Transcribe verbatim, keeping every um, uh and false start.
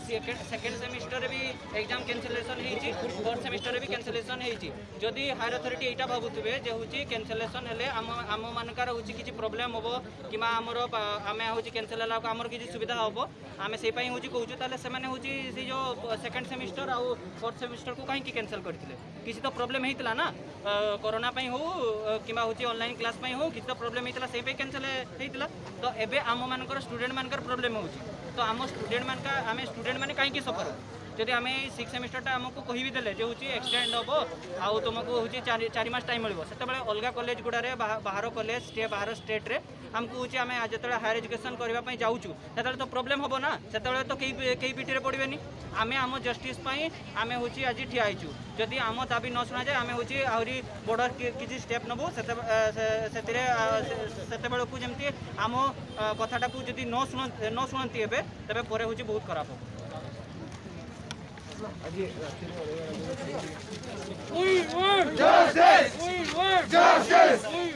Second ସେମିଷ୍ଟରରେ ବି exam କ୍ୟାନସେଲେସନ୍ ହେଇଛି, fourth ସେମିଷ୍ଟରରେ ବି କ୍ୟାନସେଲେସନ୍ ହେଇଛି। ଯଦି ହାୟର ଅଥରିଟି ଏଇଟା ଭାବୁଥିବେ ଯେ ହେଉଛି କ୍ୟାନସେଲେସନ୍ ହେଲେ ଆମ ଆମମାନଙ୍କର ହେଉଛି କିଛି ପ୍ରୋବ୍ଲେମ୍ ହେବ କିମ୍ବା ଆମର ବା- ଆମେ ହେଉଛି କ୍ୟାନସେଲ୍ ହେଲାକୁ ଆମର କିଛି ସୁବିଧା ହେବ, ଆମେ ସେଇ ପାଇଁ ହେଉଛି କହୁଛୁ, ତାହେଲେ ସେମାନେ ହେଉଛି ସେଇ ଯେଉଁ ସେକେଣ୍ଡ ସେମିଷ୍ଟର ଆଉ ଫୋର୍ଥ ସେମିଷ୍ଟରକୁ କାହିଁକି କ୍ୟାନସେଲ୍ କରିଥିଲେ? କିଛି ତ ପ୍ରୋବ୍ଲେମ୍ ହେଇଥିଲା ନା, ଅ, କରୋନା ପାଇଁ ହଉ, ଅ, କିମ୍ବା ହେଉଛି ଅନଲାଇନ୍ କ୍ଲାସ୍ ପାଇଁ ହଉ, କିଛି ତ ପ୍ରୋବ୍ଲେମ୍ ହେଇଥିଲା, ସେଇ ପାଇଁ କ୍ୟାନସେଲ୍ ହେଇଥିଲା। ତ ଏବେ ଆମମାନଙ୍କର ଷ୍ଟୁଡେଣ୍ଟମାନଙ୍କର ପ୍ରୋବ୍ଲେମ୍ ହେଉଛି। ତ ଆମ ଷ୍ଟୁଡେଣ୍ଟମାନଙ୍କ ଆମେ ଷ୍ଟୁଡେଣ୍ଟମାନେ କାହିଁକି ସଫର? ଯଦି ଆମେ ଏଇ ସିକ୍ସ ସେମିଷ୍ଟରଟା ଆମକୁ କହିବି ଦେଲେ ଯେ ହେଉଛି ଏକ୍ସଟେଣ୍ଡ ହେବ, ଆଉ ତୁମକୁ ହେଉଛି ଚାରି ଚାରି ମାସ ଟାଇମ୍ ମିଳିବ, ସେତେବେଳେ ଅଲଗା କଲେଜ ଗୁଡ଼ାରେ ବାହା- ବାହାର କଲେଜ ଷ୍ଟେ ବାହାର ଷ୍ଟେଟ୍ରେ ଆମକୁ ହେଉଛି ଆମେ ଯେତେବେଳେ ହାୟର ଏଜୁକେସନ୍ କରିବା ପାଇଁ ଯାଉଛୁ, ସେତେବେଳେ ତ ପ୍ରୋବ୍ଲେମ୍ ହେବ ନା, ସେତେବେଳେ ତ କେହି କେହି ପିଠିରେ ପଡ଼ିବେନି। ଆମେ ଆମ ଜଷ୍ଟିସ୍ ପାଇଁ ଆମେ ହେଉଛି ଆଜି ଠିଆ ହେଇଛୁ। ଯଦି ଆମ ଦାବି ନ ଶୁଣାଯାଏ, ଆମେ ହେଉଛି ଆହୁରି ବଡ଼ କି- କିଛି ଷ୍ଟେପ୍ ନେବୁ। ସେତେ- ଅ, ସେ- ସେଥିରେ ଅ, ସେ- ସେତେବେଳକୁ ଯେମିତି ଆମ ଅ, କଥାଟାକୁ ଯଦି ନ ଶୁଣ ନ ଶୁଣନ୍ତି ଏବେ, ତେବେ ପରେ ହେଉଛି ବହୁତ ଖରାପ ହେବ। We want justice! We want justice! We